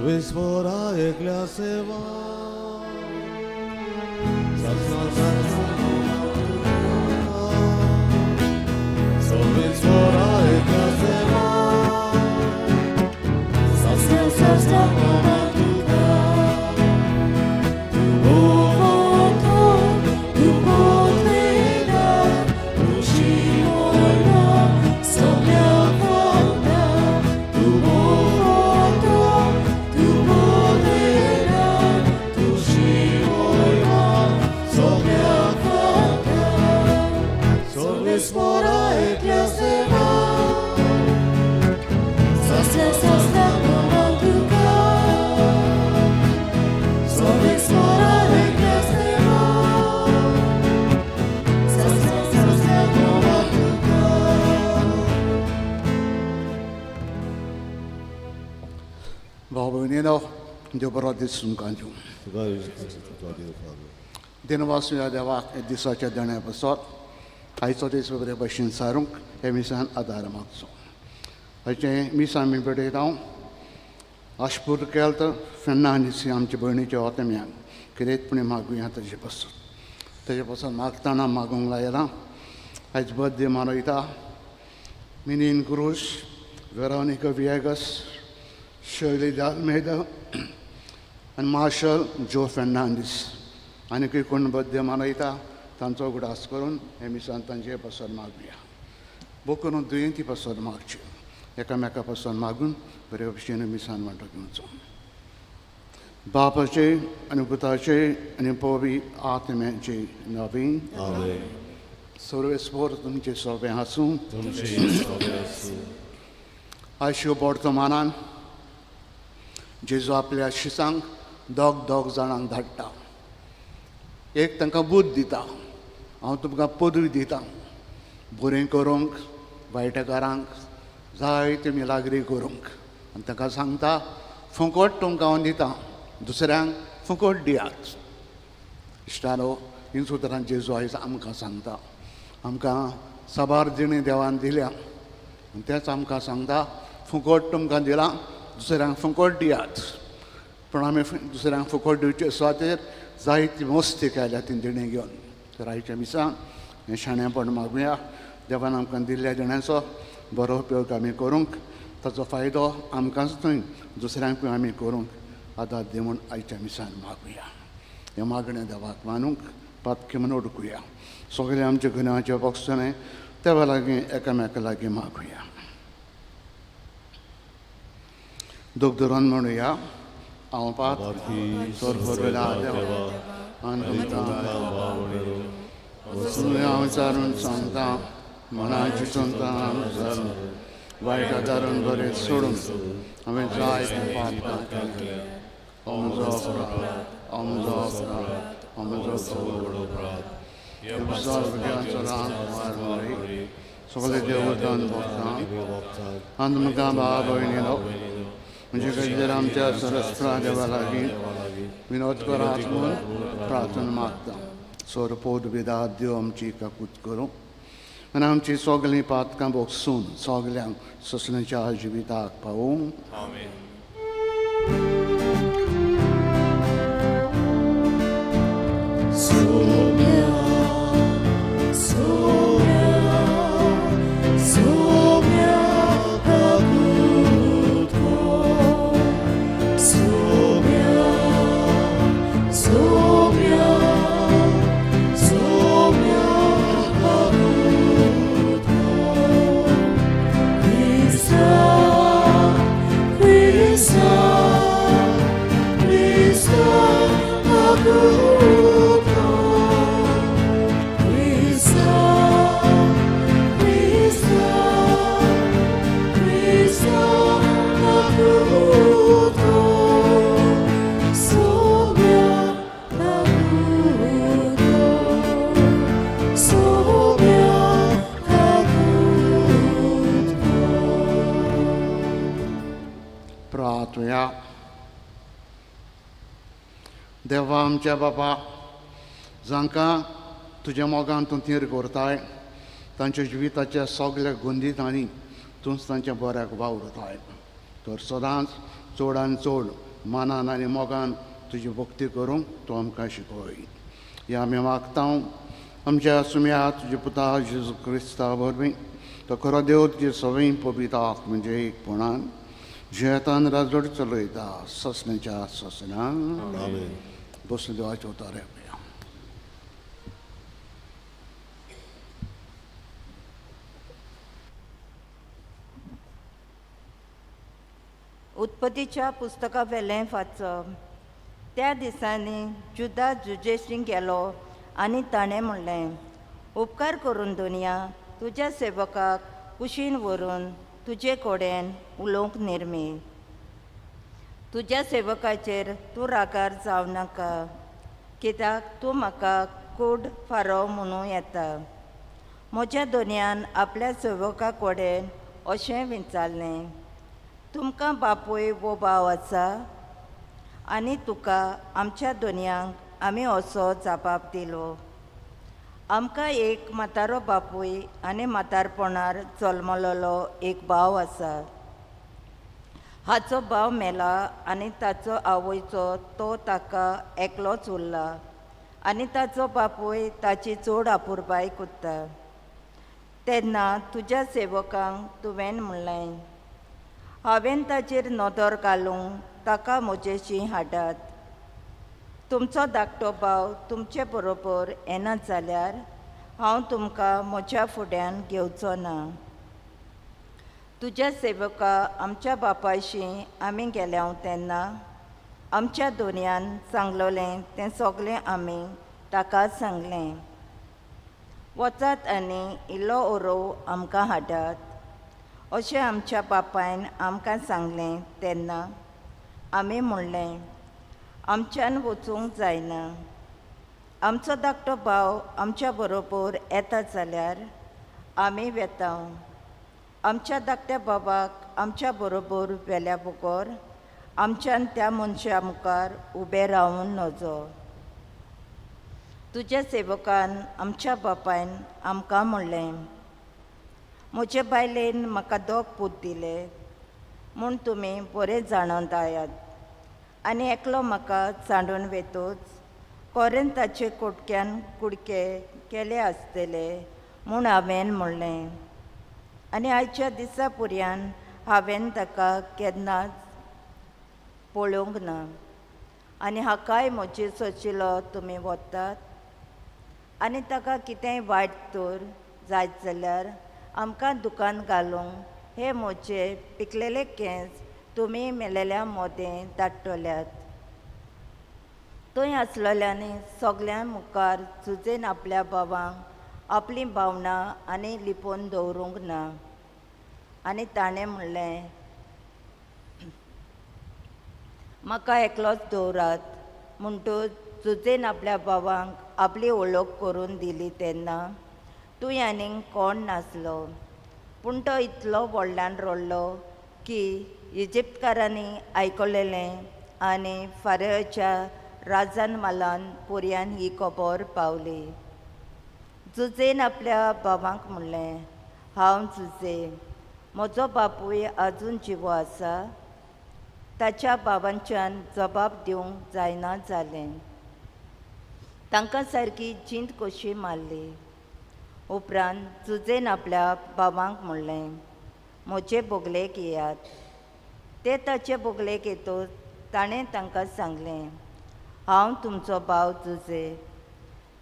सर्वेस्वरा एकल्या सेवा सर्वेस्वरा एकल्या सेवा सासण्या सासण्या तुका भाव भयणीनो, देव बरो दीस तुमकां दिवं. दिनवास ह्या देवाक हे दिसाच्या देण्या पासत. आयचो दीस बरे भशेन सारूंक हे मिसान आदार मागचो. आयचें मीस आमी भेटयता आशपूर केल्त फेर्नांदीस आमचे भयणीच्या ओतम्यांक कितेंपणी मागुया ताजे पासत. ताजे पासत मागतना मागूंक लायलां. आयज बर्थडे मनयता मिनीन क्रूज, वेरोनिका विएगस, शर्ली दालमेदा आनी मार्शल जो फेर्नांदीस. आनीकूय कोण बर्थडे मनयता तांचो उगडास करून हे मिसान तांचे पासत मागुया. भोव करून दुयेंती पासत मागच्यो. एकामेका पासून मागून बरे भशेन मिसान वांटो घेवचो. बापाचे आनी पुताचे आनी पवी आत्म्याचे नवीन. आमेन. सर्वेस्पर तुमचे सोबें आसूं. तुमचे सोबे आसूं. आयश्यो वर्तमानान जेजू आपल्या शिसांक दोग दोग जाणांक धाडटा. एक तांकां बुद्द दिता, हांव तुमकां पदवी दिता बरें करूंक, वायटकारांक जायते मिलाग्री करूंक. आनी तांकां सांगता, फुकट तुमकां हांव दिता, दुसऱ्यांक फुकट दियात. इश्टानो, हीं उतरां जेजू आयज आमकां सांगता. आमकां साबार जिणी देवान दिल्या आनी तेंच आमकां सांगता, फुकट तुमकां दिलां, दुसऱ्यांक फुकट दियात. पूण आमी दुसऱ्यांक फुकट दिवचे सुवातेर जायती मस्ती केल्या ती दिणें घेवन. तर आयच्या मिसां हें शाणेपण मागुया. देवान आमकां दिल्ल्या दिण्याचो बरो उपयोग आमी करूंक, ताचो फायदो आमकांच न्हय दुसऱ्यांकूय आमी करूंक आदार दी म्हूण आयच्या मिसान मागुया. हें मागणें देवाक मानूंक पातकी म्हूण उडकुया. सगळे आमच्या गुन्यांवाचे बॉक्सने देवा लागीं एकामेका लागीं मागुया. दोग धरून म्हणुया, हांव पात सोरफोरवेल्या देवा आनी तुमकां वचून हांव विचारून सांगता, मनाची चिंता विचारून वायट आदारून बरें सोडून हांवें जायते पातकां केल्या. हो म्हजो अपराध, हो म्हजो अपराध, हो म्हजो व्हडलो अपराध. सगळे देवदान भोगता आनी तुमकां भाव भयणीनो म्हणजे गजर आमच्या सरस्प्रा देवा लागीं विनोद करात म्हूण प्रार्थना मागता. सोरपोत विदा देव आमची काकूत करूं आनी आमची सगळीं पातकां भोगसून सगल्यांक सोंसण्याच्या जिविताक पावूं. आमेन. प्रार्थुया. देवा आमच्या बापा, जांकां तुज्या मोगान तूं थीर करताय तांच्या जिविताच्या सगल्या गोंदितांनी तूंच तांच्या बऱ्याक वावरताय, तर सदांच चड आनी चड मानान आनी मोगान तुजी भक्ती करूंक तूं आमकां शिकय. हें आमी मागता आमच्या सुम्या तुज्या पुता जेजू क्रिस्ता वरवीं. तो खरो देव तुजे सवय पवित्र म्हणजे एकपणान जियेतान राजवट चलयता ससण्याच्या ससना. आमेन. बसून देवाचे उतारे. उत्पत्तीच्या पुस्तका वेलें वाचप. त्या दिसांनी जुदा जुजेशी गेलो आनी ताणें म्हणलें, उपकार करून दुनिया तुज्या सेवकाक कुशीन व्हरून तुजे कडेन उलोवंक निर्मी. तुज्या सेवकाचेर तूं रागार जावं नाका, कित्याक तूं म्हाका कूड फारो म्हणूं येता. म्हज्या दोनयान आपल्या सेवका कडेन अशें विचारलें, तुमकां बापूय वो भाव आसा? आनी तुका आमच्या दोनयांक आमी असो जाबाब दिलो, आमकां एक म्हातारो बापूय आनी म्हातारपणार जल्मलेलो एक भाव आसा. हाचो भाव मेला आनी ताचो आवयचो तो ताका एकलोच उरला आनी ताचो बापूय ताची चड आपुरबाय करता. तेन्ना तुज्या सेवकांक तुवें म्हणलें, हांवें ताचेर नदर घालूंक ताका म्हजेशी हाडात. तुमचो धाकटो भाव तुमचे बरोबर येना जाल्यार हांव तुमकां म्हज्या फुड्यान घेवचो ना. तुज्या सेवका आमच्या बापायशी आमी गेल्या तेन्ना आमच्या दोनयान सांगलोलें तें सगळें आमी ताका सांगलें. वचात आनी इल्लो ओरोव आमकां हाडात अशें आमच्या बापायन आमकां सांगलें. तेन्ना आमी म्हणलें, आमच्यान वचूंक जायना. आमचो धाकटो भाव आमच्या बरोबर येता जाल्यार आमी वेता. आमच्या धाकट्या बाबाक आमच्या बरोबर व्हेल्या बगर आमच्यान त्या मनशा मुखार उबें रावूं नजो. तुज्या सेवकान आमच्या बापायन आमकां म्हणलें, म्हजे बायलेन म्हाका दोग पूत दिले म्हूण तुमी बरें जाणून आयात आनी एकलो म्हाका सांडून वेतूच कोरेन ताचे कोटक्यान कुडके केले आसतले म्हूण हांवें म्हणलें. आनी आयच्या दिसा पुरयान हांवें ताका केन्नाच पळोवंक ना आनी हाकाय म्हजे सोशिलो तुमी वतात आनी ताका कितेंय वायट तर जायत जाल्यार आमकां दुकान घालूंक हे म्हजे पिकलेले केंस तुमी मेलेल्या मोदें धाडटल्यात. थंय आसलेल्यांनी सगल्यां मुखार सुजेन आपल्या भावांक आपलीं भावनां आनी लिपोवन दवरूंक ना. आनी ताणें म्हणलें, म्हाका एकलोच दवरात. म्हणटूच सुजेन आपल्या भावांक आपली वळख करून दिली तेन्ना तूं आनीक कोण नासलो, पूण तो इतलो व्हडल्यान रडलो की इजिप्तकारांनी आयकलेलें आनी फारोयाच्या राजान मालान पुरयान ही खबर पावली. जुजेन आपल्या भावांक म्हणलें, हांव जुजे, म्हजो बापूय आजून जिवो आसा. ताच्या बाबांच्यान जबाब दिवंक जायना जालें. तांकां सारकी जींत कशी मारली. उपरांत जुजेन आपल्या बाबांक म्हणलें, म्हजे बोगलेक येयात. ते ताचे बोगलेक येतच ताणें तांकां सांगलें, हांव तुमचो भाव जुजे,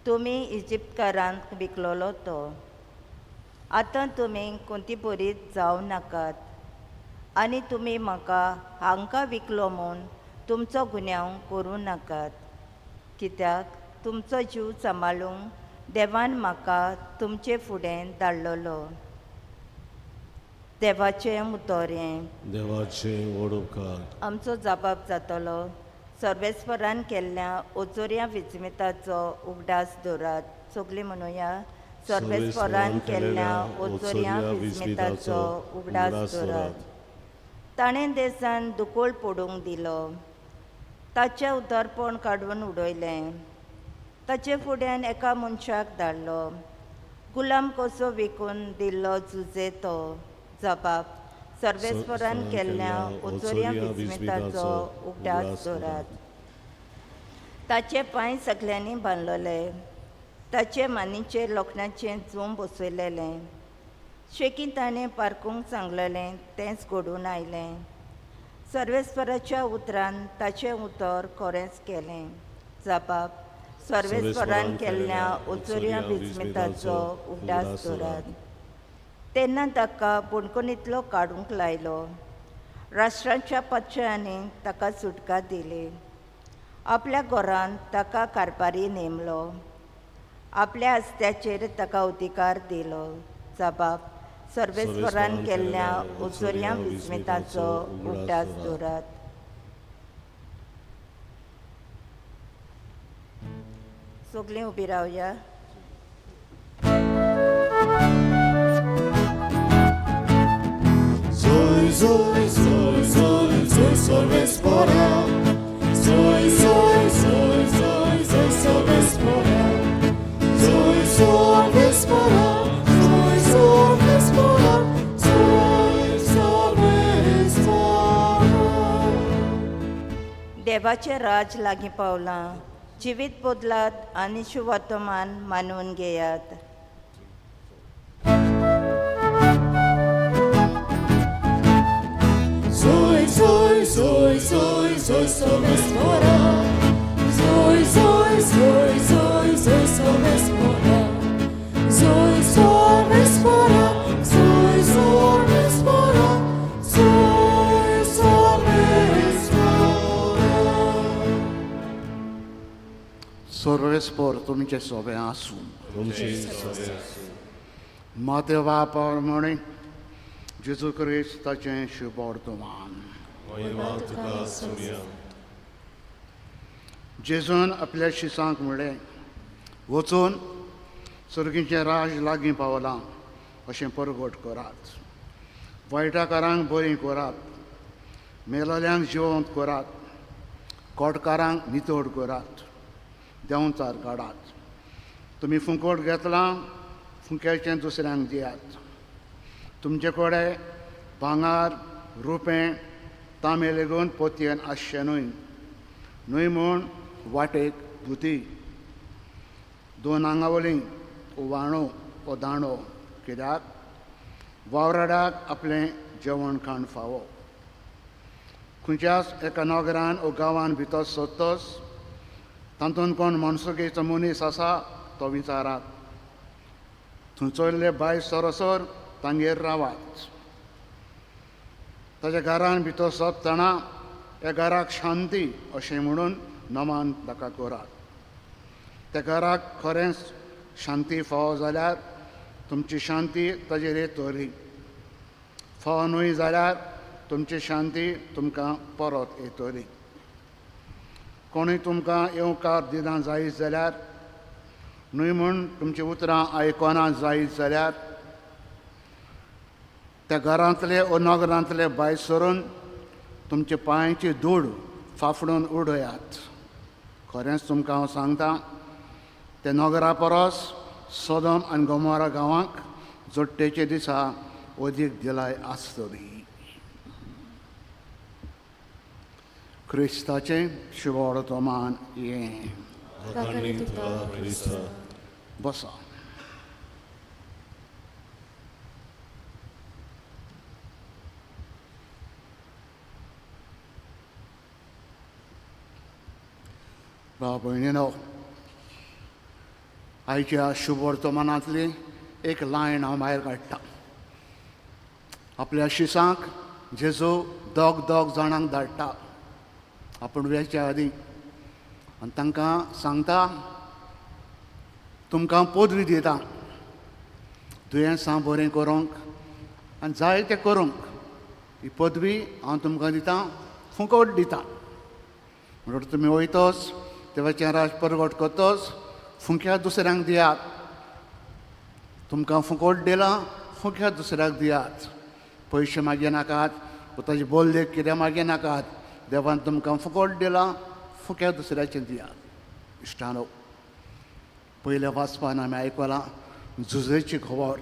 तुमी इजिप्तकारांक विकलोलो तो. आतां तुमी कोणती बरीच जावं नाकात आनी तुमी म्हाका हांकां विकलो म्हूण तुमचो गुन्यांव करूं नाकात, कित्याक तुमचो जीव सांबाळूंक देवान म्हाका तुमचे फुडें धाडलेलो. देवाचें उतर हें. देवाचें व्हड उपकार. आमचो जबाब जातलो. सर्वेस्वरान केल्ल्या ओचोऱ्या विस्मिताचो उगडास दवरात. सगळीं म्हणुया, सर्वेस्वरान केल्ल्या ओचोऱ्या विस्मिताचो उगडास दवरात. ताणें देसान दुकोळ पडूंक दिलो, ताचें उदारपण काडून उडयलें. ताचे फुड्यान एका मनशाक धाडलो, गुलाम कसो विकून दिल्लो जुजे तो. जबाब सर्वेस्वरान केल्ल्या ओचोऱ्या विस्मिताचो उगडास दवरात. ताचे पांय सगल्यांनी बांदलेले, ताचे मानीचेर लोखणाचें जूम बसयलेलें. शेकी ताणें पारकूंक सांगलेलें तेंच घडून आयलें. सर्वेस्वराच्या उतरान ताचें उतर खरेंच केलें. जबाब सर्वेस्वरान केल्ल्या ओचोऱ्या विस्मिताचो उगडास दवरात. तेन्ना ताका बणकोणींतलो काडूंक लायलो. राष्ट्रांच्या पातशांनी ताका सुटका दिली. आपल्या घरांत ताका कारभारी नेमलो. आपल्या हस्त्याचेर ताका अधिकार दिलो. जबाब सर्वेस्वरान केल्ल्या ओचोऱ्या विस्मिताचो उगडास दवरात. सगलीं उबी रावया. Zoe, Zoe, Zoe, Zoe, Zoe, Sarvesvara. Zoe, Zoe, Zoe, Zoe, Zoe, Sarvesvara. Zoe, Sarvesvara. Zoe, Sarvesvara. Zoe, Sarvesvara. देवाचें राज लागीं पावलां. जिवीत बदलात आनी शुवर्तमान मानून घेयात. Zoe, Zoe, Zoe, Zoe, Zoe, Sarvesvara. Zoe, Zoe, Zoe, Zoe, Zoe, Sarvesvara. Zoe, Sarvesvara. Zoe, Sarvesvara. Zoe, Sarvesvara. सर्वेस्पर तुमचे सोबें आसूं. माते बापा म्हणे जेजू क्रिस्ताचें शुभवर्तमान. जेजून आपल्या शिसांक म्हणलें, वचून सर्गीचें राज लागीं पावलां अशें परगट करात. वायटाकारांक बरीं करात, मेलोल्यांक जिवंत करात, कोटकारांक नितळ करात, देंवचार काडात. तुमी फुंकोट घेतलां फुंक्याचें दुसऱ्यांक दियात. तुमचे कडेन भांगर, रुपें, तांबें लेगून पोतयेन आसचें न्हय, न्हय म्हूण वाटेक भुती, दोन आंगावली, वाणो ओ दांडो, कित्याक वावराडाक आपलें जेवण खाण फावो. खंयच्याच एका नगरान ओ गांवान भितर सोदतच तातूंत कोण मनसुकेचो मनीस आसा तो विचारात. थंयसरले बायल सरोसर तांगेर रावात. ताच्या घरान भितर सोदतना ह्या घराक शांती अशें म्हणून नमान ताका करात. त्या घराक खरेंच शांती फावो जाल्यार तुमची शांती ताजेर येतली, फावो न्हय जाल्यार तुमची शांती तुमकां परत येतली. कोणूय तुमकां येवकार दिना जायत जाल्यार, न्हय म्हूण तुमचीं उतरां आयकना जायत जाल्यार, त्या घरांतले ओ नगरांतले भायर सरून तुमचे पांयची धूळ फाफडून उडयात. खरेंच तुमकां हांव सांगता, ते नगरा परस सोदम आनी गोमोरा गांवांक जोडटेचे दिसा अदीक दिलाय आसतली. क्रिस्ताचें शुभवर्तमान हें. बसा. भाव भयणीनो, आयच्या शुभवर्तमानांतली एक लायन हांव भायर काडटा. आपल्या शिसांक जेजू दोग दोग जाणांक धाडटा आपूण वेच्या आदीं, आनी तांकां सांगता, तुमकां पदवी दिता दुयेंसां बरें करूंक आनी जाय तें करूंक. ही पदवी हांव तुमकां दितां, फुकट दिता. म्हणटकच तुमी वयतच देवाचें राज परगट करतच फुंक्या दुसऱ्यांक दियात. तुमकां फुकट दिलां, फुंक्या दुसऱ्याक दियात. पयशे मागीर नाकात, ताजे बोल्ले कितें मागीर नाकात. देवान तुमकां फुकट दिलां, फुक्या दुसऱ्याचें दियात. इश्टानो, पयल्या वाचपान आमी आयकलां झुजेची खबर.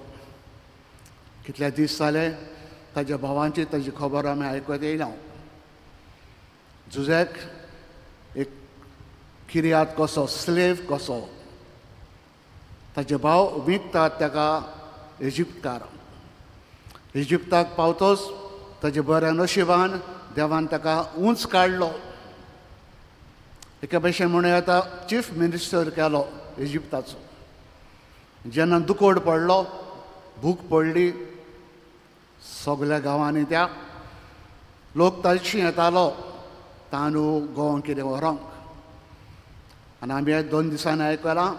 कितले दीस जाले ताज्या भावांची ताजी खबर आमी आयकत येयला. जुझेक एक किर्याद कसो, स्लेव कसो, ताजे भाव विकतात ताका इजिप्तार. इजिप्ताक पावतोच ताजे बऱ्या नशिबान देवान ताका उंच काडलो. एके भशेन म्हणूं येता चीफ मिनिस्टर केलो इजिप्ताचो. जेन्ना दुकोड पडलो, भूक पडली सगल्या गांवांनी, त्या लोक तालशी येतालो तांदूळ गंव कितें व्हरोंक. आनी आमी 2 दिसांनी आयकलां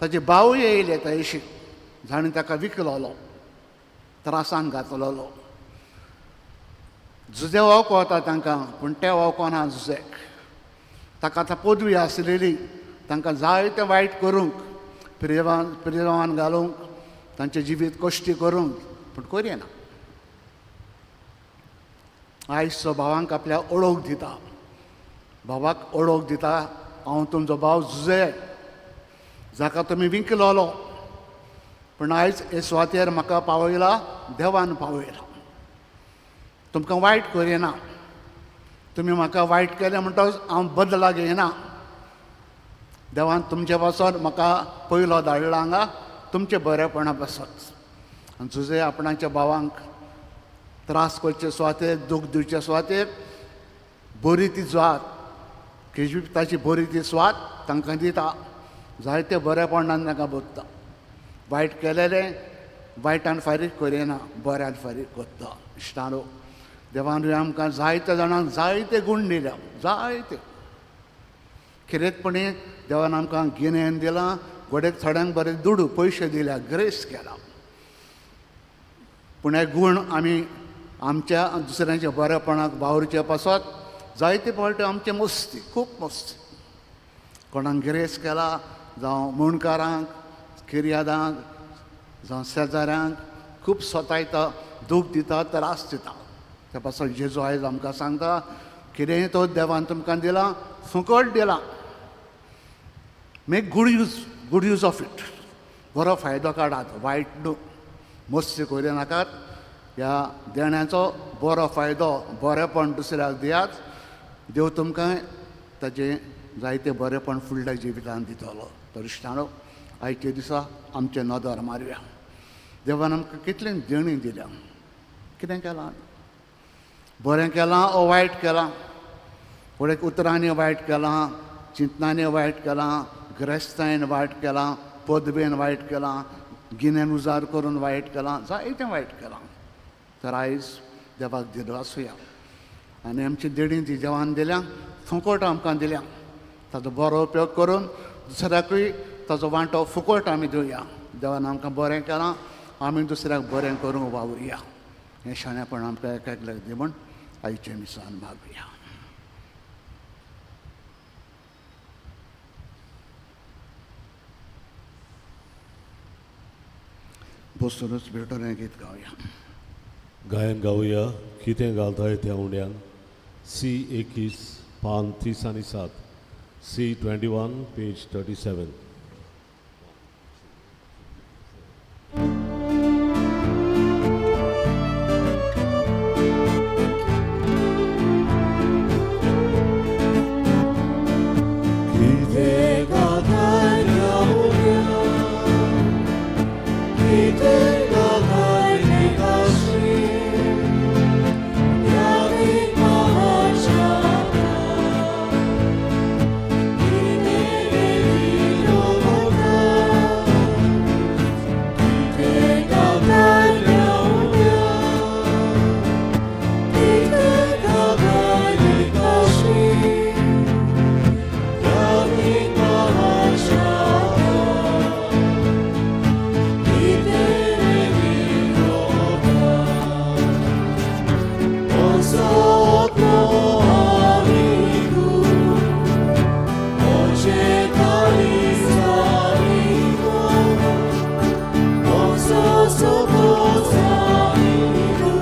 ताजे भावूय येयले तशी जाणें ताका विकलोलो, त्रासान घातलोलो. जुजे वळखता तांकां, पूण ते वळखना जुजेक. ताका आतां पदवी आसलेली, तांकां जायतें वायट करूंक, प्रिजवान घालूंक, तांचें जिवीत कश्टी करूंक, पूण करिना. आयज तो भावांक आपल्या ओळख दिता, भावाक ओळख दिता, हांव तुमचो भाव जुजे, जाका तुमी विंकलोलो, पूण आयज हे सुवातेर म्हाका पावयला देवान पावयला. तुमकां वायट करिना, तुमी म्हाका वायट केलें म्हणटकच हांव बदला घेयना. देवान तुमचे पासत म्हाका पयलो धाडला हांगा तुमचे बरेपणा पासत. आनी जुजे आपणाच्या भावांक त्रास करचे सुवातेर, दूख दिवचे सुवातेर बरी ती जात, इजिप्ताची बरी ती स्वात तांकां दिता. जायते बरेपणान तांकां बदता. वायट केलेलें वायटान फारीक करिना, बऱ्यान फारीक करता. इश्टानो, देवान आमकां जायते जाणांक जायते गूण दिल्या, जायते खेरीतपणी देवान आमकां गिन्यान दिलां, गोडेक थोड्यांक बरे दुडू पयशे दिल्या, ग्रेस केला. पूण हे गूण आमी आमच्या दुसऱ्यांच्या बरेपणाक वावुरचे पासत जायते फावटी आमचे मस्ती, खूब मस्ती. कोणाक गिरेस केला, जावं मुणकारांक, किर्यादांक, जावं शेजाऱ्यांक खूब सतायता, दूख दिता, त्रास दिता. त्या पासत जेजू आयज आमकां सांगता, कितेंय तो देवान तुमकां दिलां, फुकट दिलां, make good use, good use of it. बरो फायदो काडात, वायट न्हू, मस्ती करूं नाकात. ह्या देण्याचो बरो फायदो, बरेपण दुसऱ्याक दियात, देव तुमकां ताजें जायते बरेपण फुडल्या जिवितान दितलो. तर इश्टानो, आयच्या दिसा आमचें नदर मारया. देवान आमकां कितलें देणी दिल्या, कितें केलां, बरें केलां ओ वायट केलां? फुडें उतरांनी वायट केलां, चिंतनांनी वायट केलां, ग्रेस्तायेन वायट केलां, पदवेन वायट केलां, गिन्यान उजार करून वायट केलां, जायतें वायट केलां. तर आयज देवाक दिलो आसुया आनी आमची देणी ती देवान दिल्या, फुकट आमकां दिल्या, ताचो बरो उपयोग करून दुसऱ्याकूय ताचो वांटो फुकट आमी दिवया. देवान आमकां बरें केलां, आमी दुसऱ्याक बरें करूंक वावुरया. हें शाणेपण आमकां एक एकल्याक दी म्हूण आयचें मिसान मागुया. बसूनच भेटून हें गीत गावया. गायन गावया कितें घालताय त्या उंड्यान. सी 21, पान 37, C 21, page 37. कितें घालताय त्या उंड्यान, कितें घालताय निकाशी, यादीक महाशाता, कितें वेगळो वता, कितें घालताय त्या उंड्यान, कितें घालताय निकाशी, यादीक महाशाता, कितें वेगळो वता. Sotto amico, voce amico, sotto amico,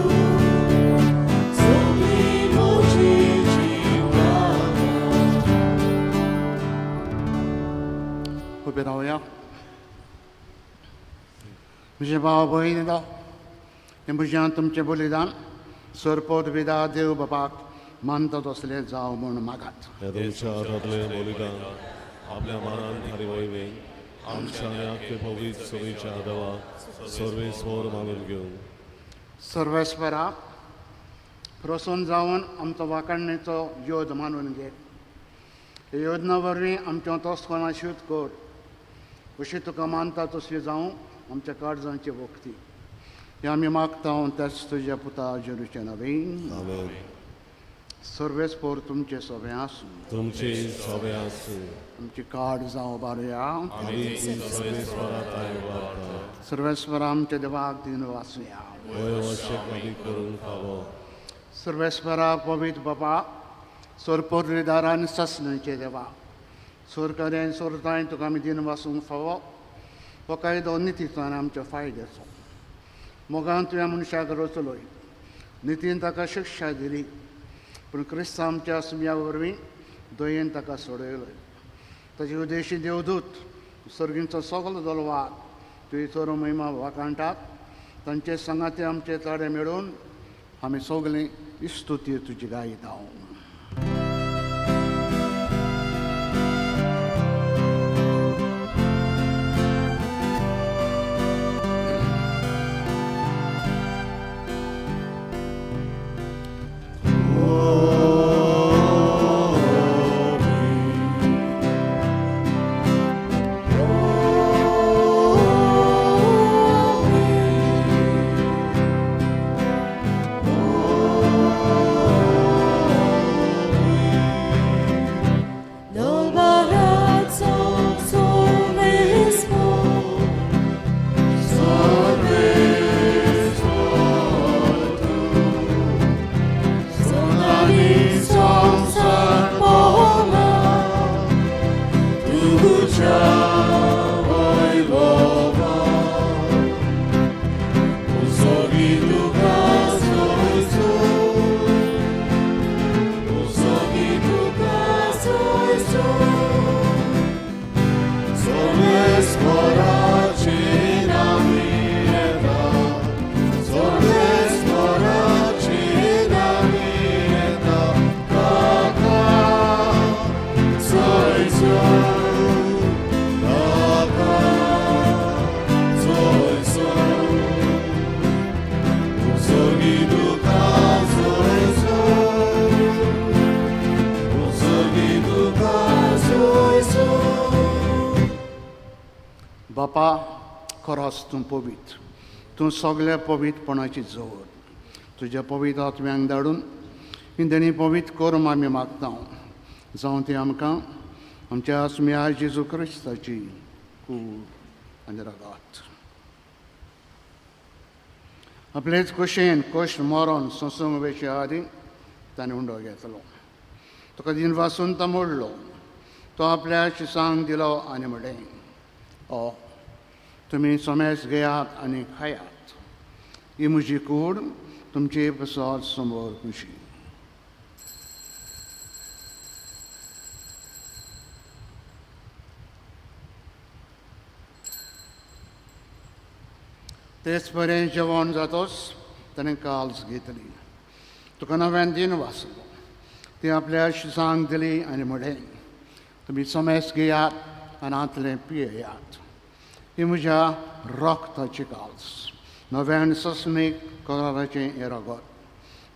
sublimo ci. उबे रावया. म्हजे भाव भयणीनो, हें म्हज्यान तुमचें बलिदान सरपोत विदा देव बापाक मानता तसलें जावं म्हूण मागात. ह्या तुमच्या हातांतलें बलिदान आपल्या मानान थारी वयलें आमच्या आनी आख्खे पवित्र सभेच्या देवाक सर्वेस्वर मानून घेवन. सर्वेस्वरा, प्रसन्न जावन आमचो वाखाणणेचो योद मानून घे. हे योजना वरवीं आमच्या तोसकोणा शुद्ध कर, अशी तुका मानता तसली जावं आमच्या काळजांची वखदी. हे आमी मागता त्याच तुज्या पुता जेरूचे नवीन. आमेन. सर्वेस्पर तुमचे सगळें आसूं. तुमचे सगळे आसूं. आमची काड जावं बारुया. आमी ती सर्वेस्वरा ताय वाडटा. सर्वेस्वर आमच्या देवाक दिन वाचुया. वय अशें कमी करून फावो. सर्वेस्वरा, पवित्र बाबा, सोरपोरदारान ससनचे देवा, सोरकऱ्यान सोरताय तुका आमी दिन वासूंक फावो. हो कायदो नितीचो आनी आमच्या फायद्याचो. मोगान तुवें मनशाक रचलोय, नितीन ताका शिक्षा दिली, पूण क्रिस्तांव आमच्या सुम्या वरवीं दयेन ताका सोडयलोय. ताचे उद्देशी देवदूत सर्गींचो सगलो दलवार तुजी चोर महिमा वाखाणटात. तांचे सांगाते आमचे ताडे मेळून आमी सगळीं इस्तुती तुजी गायता. Dal barazzo sorvespo, sorvespo tu, sonali poma, tu vaivova, usogi tu soisu, usogi tu soisu. बापा, खरोच तूं पवित्र, तूं सगल्या पवित्रपणाची जोड. तुज्या पवित्र आत्म्यांक धाडून ही देणी पवित्र करूंक आमी मागता, जावं ती आमकां आमच्या आसम्या जेजू क्रिस्ताची कूड आनी रगात. आपलेच कुशेन कश्ट मरोन सोंसूंक वेचे आदीं ताणें उंडो घेतलो, तुका दिन वासून तो मोडलो, तो आपल्या शिसांक दिलो आनी म्हणलें, ओ तुमी सोमेस घेयात आनी खायात. ही म्हजी कूड तुमचे पसत समोर खुशी. तेच परेन जेवण जातोच ताणें काल्स घेतली, तुका नव्यान दिन वाचलो, ती आपल्या शिसांक दिली आनी म्हणलें, तुमी सोमेस घेयात आनी आंतलें पियेयात. ही म्हज्या रक्ताची काल्स, नव्यान सस्मीक कराराचें हें रगत.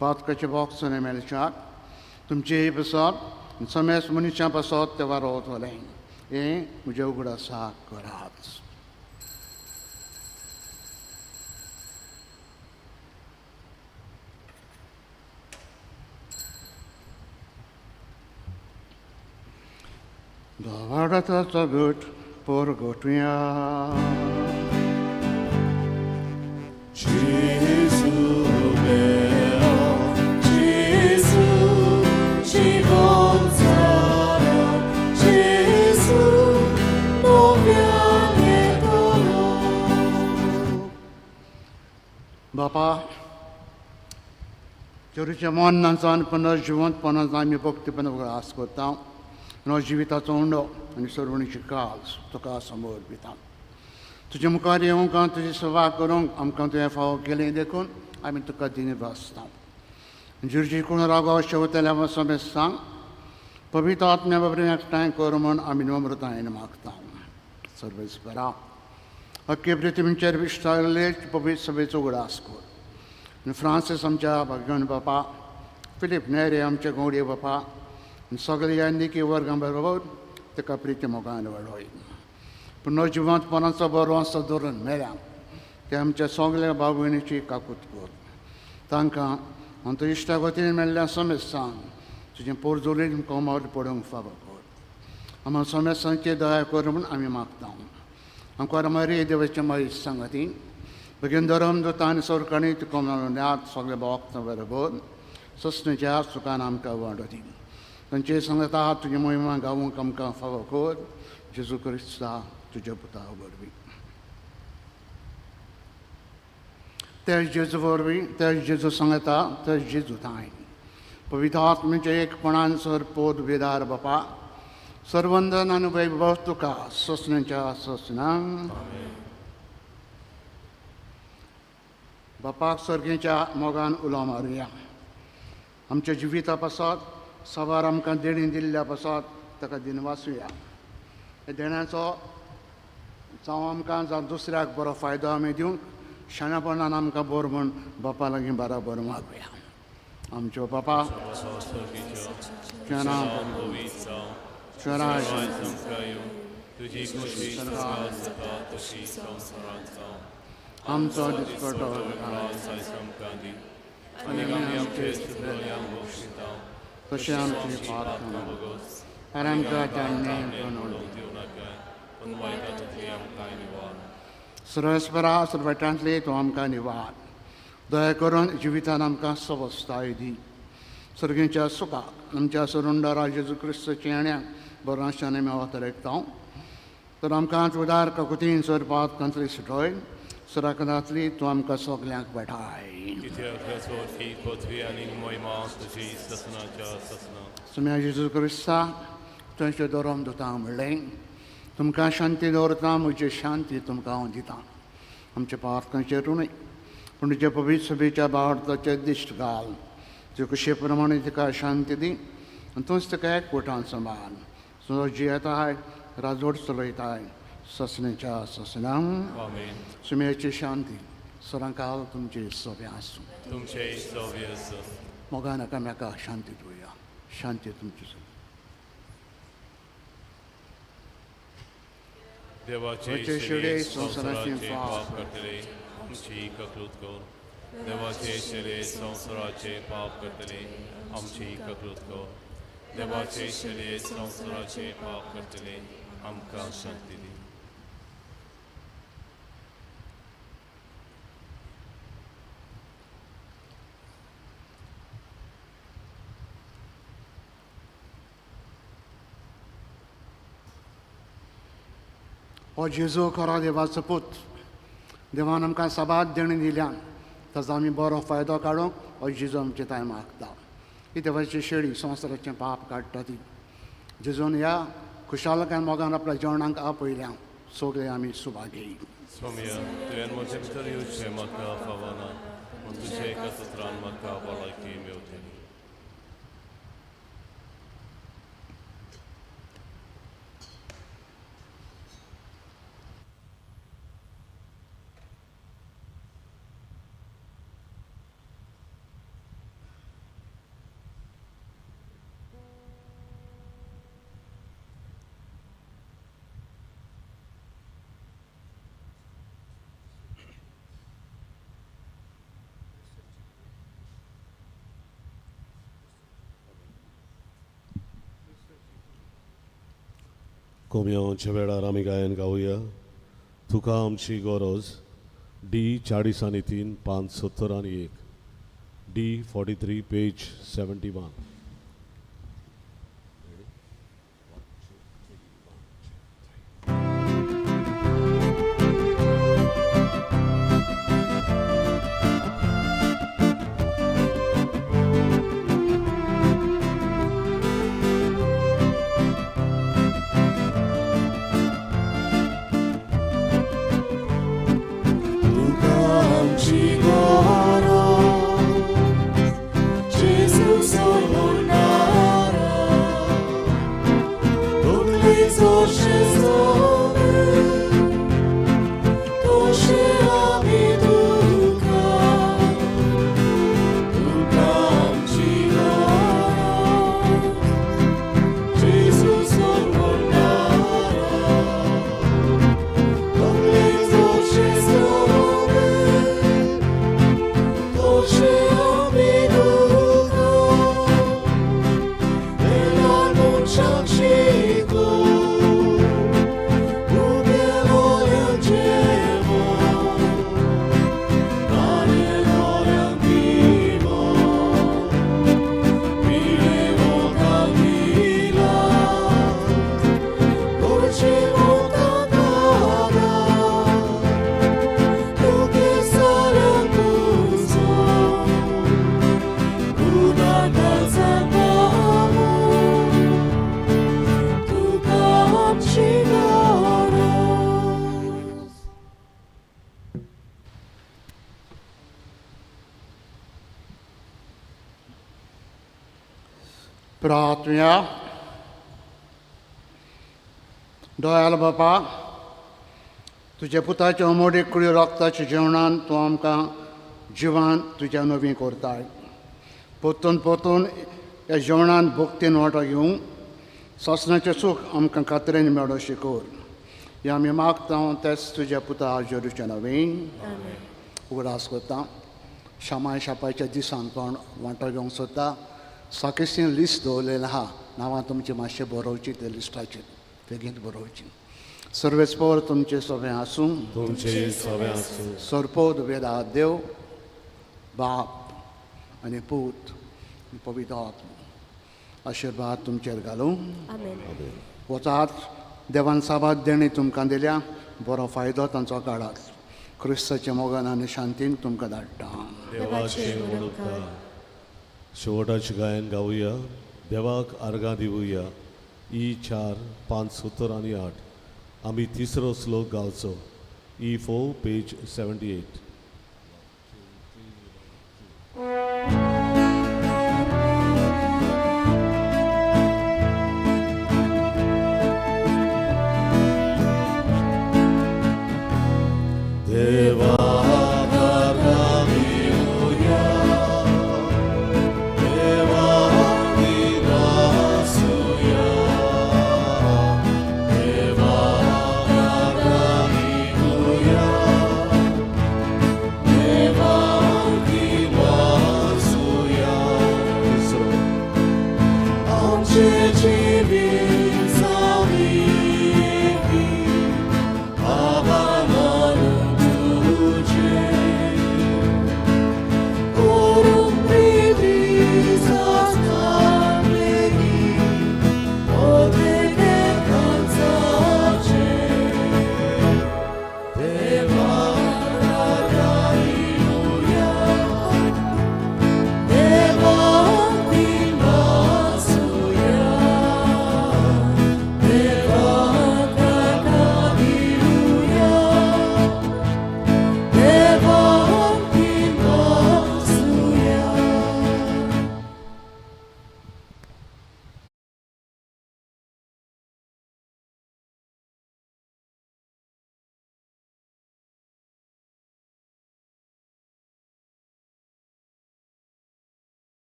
पातकाचें बॉक्स मेळच्याक तुमचे पसत समेस मनशां पासत ते वारोवतलें. हें म्हजें उगडासा करात. धवाडाचो गट पोरगटुया. Gesù meo, Gesù ci consola, Gesù non piange dolore. बापा, चोरीच्या मरणाचो आनी पुनर्जिवंतपणाचो आमी भक्तीपण आस करता आनी जिविताचो उंडो आनी सर्वणीची काज तुका समोर दिता. तुजे मुखार येवंक आनी तुजी सेवा करूंक आमकां तुवें फावो केलें देखून आमी तुका दिनी भासता. जिर्जी कोण रागो शेवतल्या समेस्तांक पवित्र आत्म्या बरें एकठांय कर म्हूण आमी नम्रतायेन मागता. सर्वेस्परा अख्खे पृथ्वीचेर विस्तारले पवित्र सभेचो उगडास कर. आनी फ्रांसीस आमच्या भाग्यवान बापा, फिलीप नेरे आमचे गौडये बापा आनी सगळे निकी वर्गां बरोबर ताका प्रिती मोगान वाडोय. पुनर्जिवंतपणाचो बरो आसा धरून मेल्या ते आमच्या सगल्या भाव भयणीची काकूत कर. तांकां आमच्या इश्टा वतीन मेळ्ळ्या समेस्तांक तुजें पोरजोलीन कोमार पडूंक फावो कर. आमकां समेस्तांची दया कर म्हूण आमी मागता. आमकां मारी देवाचे मारी सांगती बेगीन धरम दुता आनी सरकाणी तुका मेळून सगळे भोगता बरोबर ससनेच्या सुखान आमकां वाडोती. तांचे सांगता तुजी मोहिमा गावूंक आमकां फावो कर. जेजू क्रिस्ता तुज्या पुता वरवीं. तेच जेजू वरवीं, तेच जेजू सांगता, तेच जेजू थांय पवित्र आत्म्याच्या एकपणान सर पोत वेदार बापा सर्वंदन आनी वैभव तुका सोसण्याच्या सोसणांक. बापाक सर्गेच्या मोगान उलो मारुया. आमच्या जिविता पासत सवार आमकां देणी दिल्ल्या पासत ताका दिनवासुया. ह्या देण्याचो जावं आमकां जावं दुसऱ्याक बरो फायदो आमी दिवंक शाणेपणान आमकां बरो म्हूण बापा लागीं बराबर मागुया. आमच्यो बापा तुजें नांव आमचो दिसपटो आनी आमी आमचे तशें आमची पातकां आनी आमकां सर्वेस्परा सर्वटांतली तूं आमकां निवार. दया करून जिवितान आमकां सवस्ताय दी. सर्गीच्या सुखाक आमच्या सरुंडारा जेजू क्रिस्ताच्या येण्याक बरो आशाने मेवत रेखता. तर आमकां उदार काकुतीन सर पातकांतली सुटय सराकनांतली तूं आमकां सगल्यांक भेटाय. सुम्या जेजू क्रिस्ता तुमचे धरम दुता म्हणलें तुमकां शांती दवरता, म्हजी शांती तुमकां हांव दितां. आमच्या पातकांचेर न्हय पूण तुज्या पवित्र सभेच्या भावार्थाचेर दिश्ट घाल. तुजे कशे प्रमाणे तिका शांती दी आनी तूंच तिका एकवटान सांबाळ. तुजो जियेताय राजवट चलयताय ससनेच्या ससनांक. सुम्याची शांती सरांकाल तुमची सोबें आसूं. मोगान एकामेका शांती दिवया. शांती तुमची. देवाचे शिडे संवसाराचे पाप करतले आमची ककलूत कर. देवाचे शिडे संवसाराचे पाप करतले आमची ककलूत कर. देवाचे शिडे संवसाराचे पाप करतले आमकां शांती दी. हो जेजू खरो देवाचो पूत. देवान आमकां साबार देणें दिल्यान ताचो आमी बरो फायदो काडूंक हो जेजू आमचे थांय मागता. ही देवाची शेळी संवसाराचें पाप काडटा ती. जेजून ह्या खुशालकाय मोगान आपल्या जेवणाक आपयल्या. सगळे आमी सुभागी. स्वामया तुवें म्हजे भितर येवचें म्हाका फावना, पूण तुज्या एका सत्रान म्हाका भलायकी मेवतली. कोमयांच्या वेळार आमी गायन गावया. तुका आमची गरज. डी 40 आनी 3 5 70 आनी 1. डी 43 पेज 71. तुका आमची गरज. प्रार्थुया. दयाळ बापा, तुज्या पुताच्या अमोडी कुडी रक्ताच्या जेवणान तूं आमकां जिवान तुज्या नवीं करताय. परतून परतून ह्या जेवणान भक्तीन वांटो घेवंक सासणाचें सूख आमकां खात्रेन मेळो शिकोर. ह्या आमी मागता तेच तुज्या पुता जेरूच्या नवीन. उगडास करता शामाय शापाच्या दिसान कोण वांटो घेवंक सोदता साकेसी लिस्ट दवरलेलें आहा. नांवां तुमची मातशें बरोवची, ते लिस्टाचेर बेगीन बरोवची. सर्वेस्पोर तुमचें सगळें आसूं. तुमचे सगळें आसूं. सरपोद वेदा देव बाप आनी पूत आनी पवित्र आत्मो आशिर्वाद तुमचेर घालूं. वचात, देवान साबाद देणी तुमकां दिल्या, बरो फायदो तांचो काडात. क्रिस्ताच्या मोगान आनी शांतीन तुमकां धाडटा. देवाचे म्हूण उपकार. शेवटाचें गायन गावया, देवाक आर्गां दिवया. ई 4 5 7 आनी 8. आमी तिसरो श्लोक गावचो. ई 4 पेज 78.